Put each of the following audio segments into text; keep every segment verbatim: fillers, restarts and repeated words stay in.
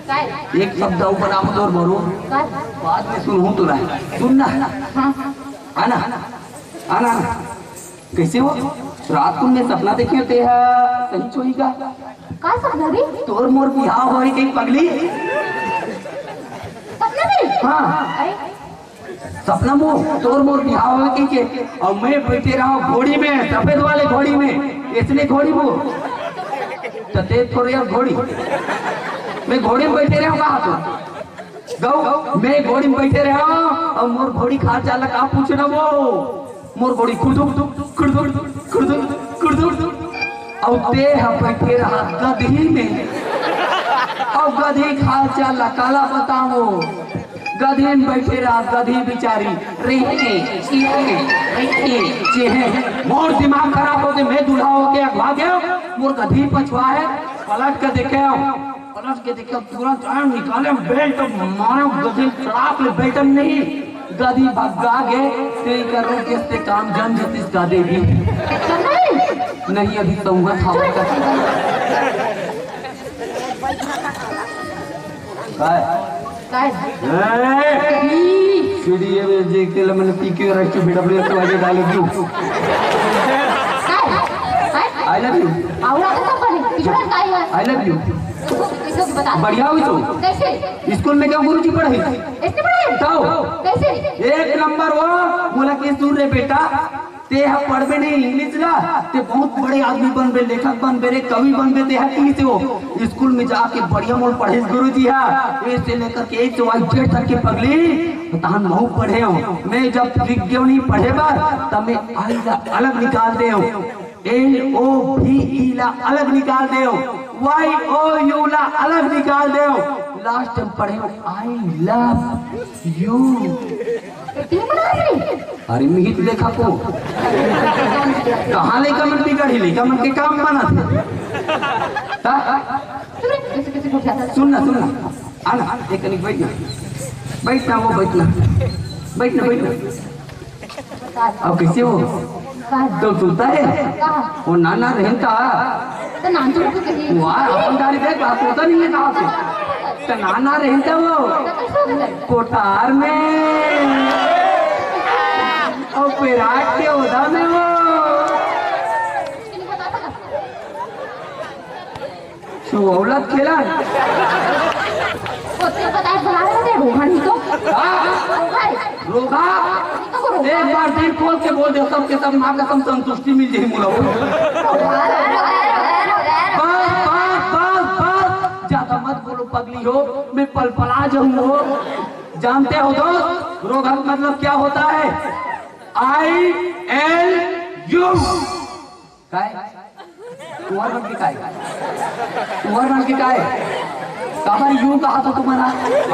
काय? एक शब्द अउ बनाहूं तोर मोर। काय? बाद में सुनहूं तोला। सुन ना। हाँ। आना। आना। कैसे हो? रात को मैं सपना देखे हो, तेहा सही होही का? का सपना रे? तोर मोर बिहाव होही कहीं पगली। सपना में? हाँ। अरे, सपना में तोर मोर बिहाव होही कहिके, अउ मैं बैठे रहा घोड़ी में, सफेद वाले घोड़ी में, इसने घोड़ी वो, तो ते थोड़ी यार घोड़ी, मैं घोड़ी में बैठे रहा, कहा तो गऊ, मैं घोड़ी में बैठे रहा, अउ मोर घोड़ी के हाल चाल ला का पूछना वो, मोर घोड़ी खुरदुक, खुरदुक, खुरदुक, खुरदुक। अउ ते ह बैठे रहा गदही में। अउ गदही के हाल चाल ला काला बतावो। गदही में बैठे रहा गदही बिचारी। रेहे, चेहे, रेहे, चेहे। मोर दिमाग खराब होगे, मैं दूल्हा होके अगवा गेंव, मोर गदही पछवा हे, पलट के देखेंव। पलट के देखेंव, तुरंत आएंव, निकालेंव बेल्ट, मारेंव गदही चढ़ा के बेल्ट में नहीं, गदही भगा गे, ते करो किस ते काम जान जतिस का देवी। नहीं, अभी संगत हवा का। काय? काय? ए! सीढ़ी ये में जे के मन पी के रख के बेटा अपने तो आगे डाल क्यों? काय? काय? I love you। आवड़ा तो सब बने, पीछे का काय है? I love you। इसको, इसको बता। बढ़िया हुई तो। कैसे? स्कूल में क्या गुरुजी पढ़ाई? इसने पढ़ाई? बताओ। कैसे? एक नंबर वो, बोला कि सुन रे बेटा, ते ह पढ़बे नहीं इंग्लिश ला, ते बहुत बड़े आदमी बनबे, लेखक बनबे रे, कवि बनबे, ते ह कहीं से हो। स्कूल में जाके बढ़िया मोर पढ़े गुरुजी हा, ए से लेकर के एक से वाई जेड तक के पगली, तहन महू पढ़े हो। मैं जब लिख गयो नहीं पढ़े बर, तब मैं आई ला अलग निकाल दे हो, एल ओ भी ई ला अलग निकाल दे हो, वाई ओ यू ला अलग निकाल दे हो। लास्ट में पढ़े हो, I love you। टीम बना रही। अरे मिहित लेखा को। कहाँ लइका मन बिगड़ही, लइका मन के काम बना थे। हाँ? सुन ना, सुन ना। आना, एक कनिक बैठ ना। बैठ ना, वो बैठ ना। बैठ ना, बैठ ना। अब कैसे हो? तो सुनता है? वो नाना रहता। तो नानचुन को कहिए। वाह, अपन गाड़ी देख, बात होता नहीं है कहाँ से। तो नाना रहता वो। तो कैसे हो गया? कोठार में। और विराट के ओदा में वो। सुअवला खेला। ओते बताए बुला रहे थे, रोहन ही तो। हाँ? रोहन। रोगा? तो रोहन। एक बार दिल खोल के बोल दे, सबके सब माँ कसम संतुष्टि मिल जाए मुला। बस, बस, बस, बस। ज्यादा मत बोलो पगली हो, मैं पलपला जाऊँ हो। जानते हो दोस्त, रोहन मतलब क्या होता है? I L U। काय? तुंहर मन के काय? तुंहर मन के काय? काबर यू कहा तो तुम्हारा?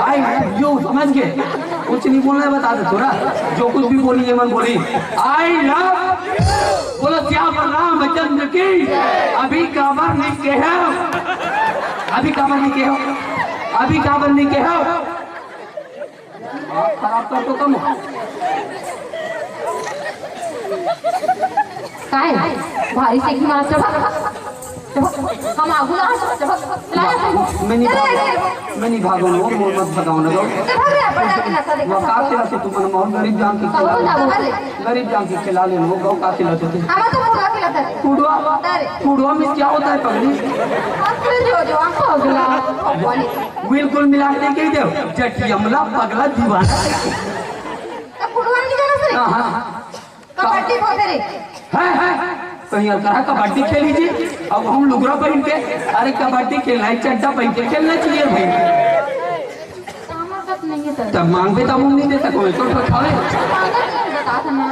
I love you, समझ के? कुछ नहीं बोलना है, बता दे थोड़ा। जो कुछ भी बोली, ये मन बोली। I love, बोलो सियावर रामचंद्र की। अभी काबर नहीं कहे? अभी काबर नहीं कहे? अभी काबर नहीं कहे? खराब कर तो कम। काय? भारी से घुमा, चबक, चबक, हम आगू ला, चबक, ला, चबक। मैं नहीं भागो, मैं नहीं भागो, वो मोर मत भगाओ ना, गौ। चबक रे, अपन जाके नशा देखा वो का था। तेरा से तुमन मोर गरीब जान के कहाँ खिला जाओ? ले। गरीब जान के खिला ले, वो गौ का खिला देते। हम तो पूरा खिलाता है। कुड़वा? अरे। कुड़वा में क्या होता है पगली? हम तो जो, जो, हम तो अगला, भगवान। बिल्कुल मिला के कह दे, जटियमला पगला दीवाना। तो फुटबॉल की जगह से? हाँ, हाँ। कबड्डी बहुत है रे। हैं, हैं? तो यहाँ कहा कबड्डी खेली जी, अब हम लुगरा पहन के, अरे कबड्डी खेलना है, चड्डा पहन के खेलना चाहिए भाई। ताकत नहीं है सर। तब मांगबे तब हम नहीं दे सको, तो उठावे। ताकत नहीं बता था ना।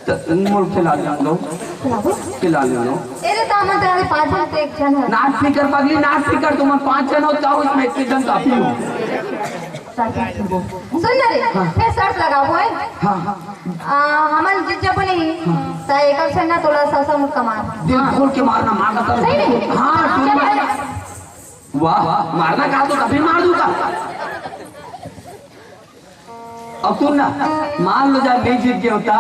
त मोर खिला ले लो। खिला दो। खिला ले लो। ए रे, दामन तेरे पाँच जन से एक जन है। नाच स्पीकर पगली, नाच स्पीकर, तुम पाँच जन हो, जाओ इसमें एक जन काफी हो। सुन ना रे, हाँ। फिर शर्त लगाबो है। हाँ। आ, हमन जीत जबो नहीं, हाँ। त एक से ना तोला सौ सौ मुक्का मार। दिल खोल के मारना, मारना सब। सही नहीं? हाँ, सुन चल, ना। चल। वाह, मारना कहा तो तभी मार दूंगा। अब सुन ना, मान लो जा मैं जीत गया होता,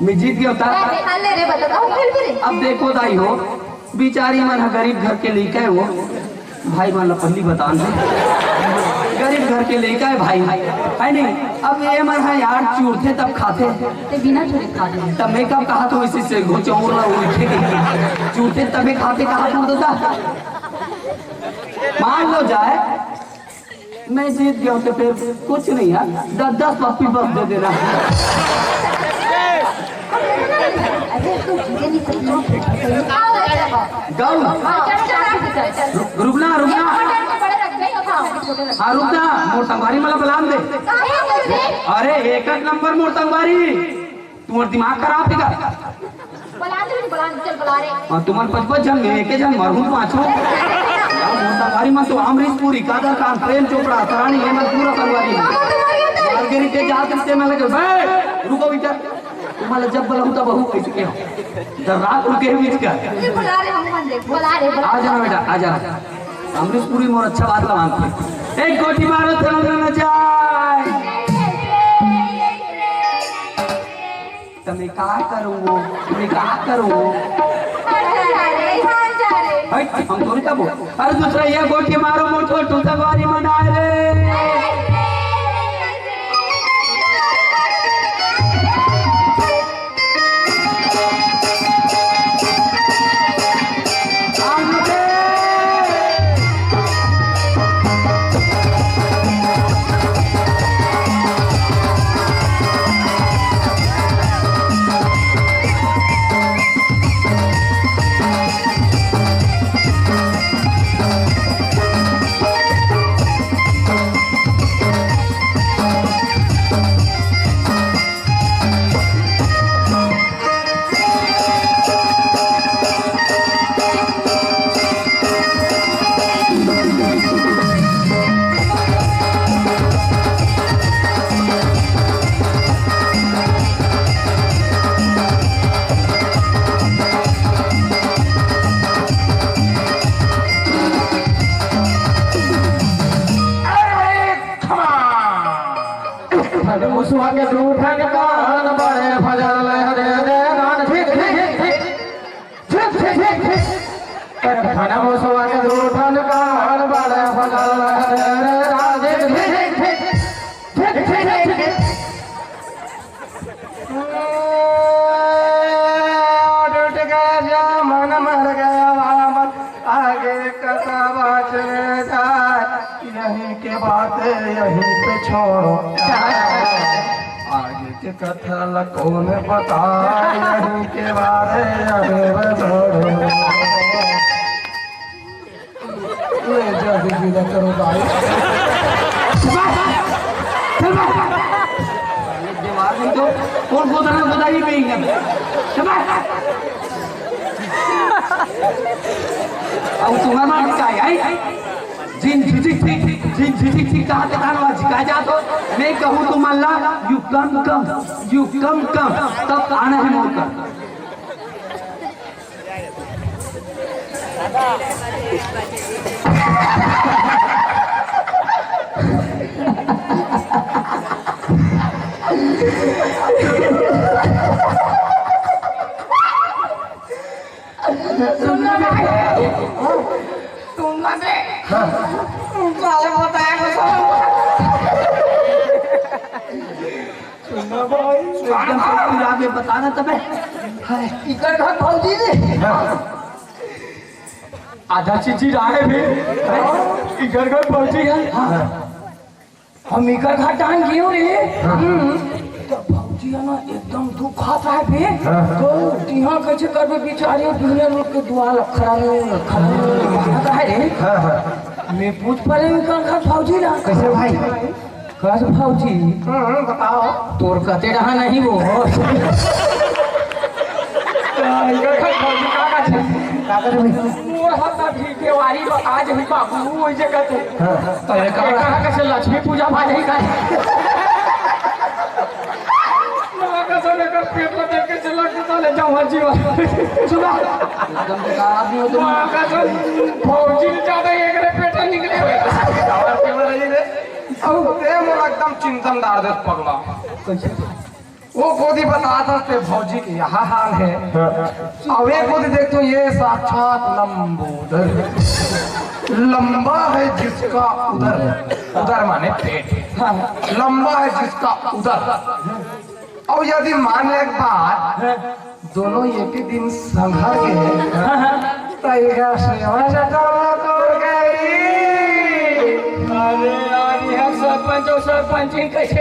मैं जीत गया होता। अरे, हाल ले रे, बता, फिर भी रे। अब देखो दाई हो, बिचारी मन ह गरीब घर के लइका हे वो। भाई मन ला पहिली बतान दे, गरीब घर के लइका हे भाई, हे नहीं? अब ये मन ह यार चूरथे तब खाथे। ते बिना चूरे खा दे। तब मैं कब कहा था इसी से घुचौर ला उल्टे के चूरथे तबे खाथे कहा था दादा। मान लो जाए मैं जीत गया हूँ तो फिर कुछ नहीं यार, दस दस पप्पी बस दे देना। अरे तू जीते नहीं सकता। गौ, हाँ, चल, चल, चल, चल। रु-, रुकना, रुकना। हाँ, रुकना, मोर संगवारी मला बलान दे। अरे एक एक नंबर मोर संगवारी। तुम्हार दिमाग खराब हे का? बला दे, बला दे, चल बला रे। हाँ, तुमन पच पच झन में एके झन मरहूँ पाछू। यार, मोर संगवारी मन तो अमरीश पुरी, कादर खान, प्रेम चोपड़ा, सरानी, ये मन पूरा संगवारी मन। मारगेरी के जात रिश्ते में लगे, बे, रुको बेटा। तुम्हारे जब बलाऊँ तब बहू कैसे के हो? जब रात रुके हुए इसका। ये बला रे, हम मन देख, बला रे, बला। आ जाना बेटा, आ जाना। अमरीश पुरी मोर अच्छा बात ला मानथे। एक गोटी मारो, चलो ना जाए। त मैं का करूँ वो? मैं का करूँ वो? अरे, अरे, अरे, हाँ, जा रे। हट, हम थोड़ी तब। अरे, दूसरा ये गोटी मारो, मोर छोटू संगवारी मन आए रे। अरे, come on! मुसवा के दू ठन कान बड़े फजल हरे रे नान। ठीक, ठीक, ठीक, ठीक। ठीक, ठीक, ठीक, ठीक। एक ठन मुसवा के दू ठन कान बड़े फजल हरे रे नान। ठीक, ठीक, ठीक, ठीक। ठीक, ठीक, ठीक, ठीक। टूट गया जमाना, मर गया बाबा, आगे कथा बाँचे जाए, यहीं के बात यहीं पे छोड़ो। आगे के कथा ला कौन बताए, यहीं के बारे यहीं पे छोड़ो। ले जल्दी विदा करो भाई। चल भाई। चल भाई। जवाब नहीं तो कौन गोदना गोदाई में ही है। चल भाई। अब तुम्हारा नाम क्या है? जिन झिझिक ठीक, जिन झिझिक ठीक कहा ते कान वाला झिका जा तो मैं कहूँ तुम अल्लाह, you come, come, you come, come, तब आना है मौका। सुन ना बे। सुन ना बे। साले बताया तो सब। सुन ना भाई, एकदम से पूरा में बताना तबे। हाय, इकर घर भौजी जी। आधा चीची रहे भी। इकर घर भौजी है। हम इकर घर डाहन गेव रे। हम्म। तो भौजी है ना एकदम दुखात रहे बे। हाँ। तो तिहाँ कैसे करबे बिचारी दुनिया लोग के दुआ लखरा में, लखरा में, लखरा है रे। हाँ, हाँ। मैं पूछ परे इकर घर भौजी ला। कैसे भाई? कस भौजी। हम्म, बताओ। तोर कते रहा नहीं वो। तो इकर घर भौजी का का छे? का करे भाई? मोर हत्ता भी देवारी बता जही बाबू, ओइ जगह तू। हाँ। तो ये कहाँ कहाँ कैसे लक्ष्मी पूजा भा जाही का? माँ कसम, एकर पेट ला देख के चला के साले जाऊँ जीवा। सुना। एकदम बेकार आदमी हो तुम। माँ कसम, भौजी ने ज्यादा एकरे पेट से निकले हुए। और क्यों रही रे? अब ते मोर एकदम चिंतन डार दे पगला। कैसे? वो कोती बतात हस ते भौजी के यहाँ हाल है। अउ एक कोती देखथों, ये साक्षात लंबोदर। लंबा है जिसका उदर, उदर माने पेट, लंबा है जिसका उदर। अउ यदि मान ले एक बात, दोनों एक ही दिन संघर के, त एकर सेवा चटोरा तोर गई। अरे यार, ये सरपंच अउ सरपंचिन कैसे